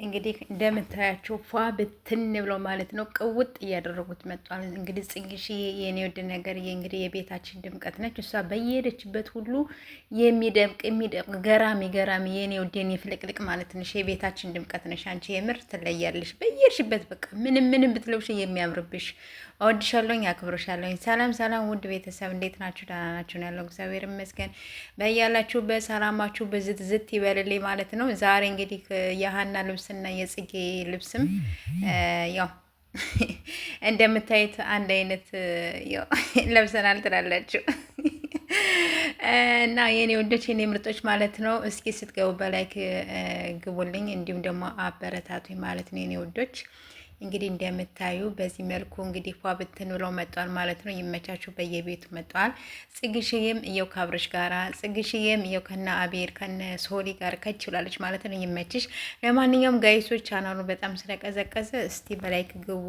እንግዲህ እንደምታያቸው ፏ ብትን ብለው ማለት ነው ቅውጥ እያደረጉት መጥቷል። እንግዲህ ጽግሽ የኔ ውድ ነገር እንግዲህ የቤታችን ድምቀት ነች። እሷ በየሄደችበት ሁሉ የሚደምቅ የሚደምቅ ገራሚ ገራሚ የኔ ውድ የኔ ፍልቅልቅ ማለት ነሽ። የቤታችን ድምቀት ነሽ አንቺ፣ የምር ትለያለሽ። በየሄድሽበት በቃ ምንም ምንም ብትለብሽ የሚያምርብሽ። እወድሻለሁኝ፣ አክብሮሻለሁኝ። ሰላም ሰላም፣ ውድ ቤተሰብ እንዴት ናችሁ? ደህና ናችሁ? ያለው እግዚአብሔር ይመስገን። በያላችሁ በሰላማችሁ ብዝት ዝት ይበልልኝ ማለት ነው። ዛሬ እንግዲህ የሀና ልብስና የጽጌ ልብስም ያው እንደምታዩት አንድ አይነት ያው ለብሰናል ትላላችሁ እና የኔ ወንዶች የኔ ምርጦች ማለት ነው። እስኪ ስትገቡ በ like ግቡልኝ፣ እንዲሁም ደግሞ አበረታቱኝ ማለት ነው የኔ ውዶች። እንግዲህ እንደምታዩ በዚህ መልኩ እንግዲህ ፏ ብትን ብለው መጧል ማለት ነው። ይመቻችሁ፣ በየቤቱ መጧል። ጽግሽዬም እየው ካብረሽ ጋራ ጽግሽዬም እየው ከነ አቤር ከነ ሶሊ ጋር ከች ብላለች ማለት ነው። ይመችሽ። ለማንኛውም guys ኦች ቻናሉ በጣም ስለቀዘቀዘ እስቲ በ like ግቡ።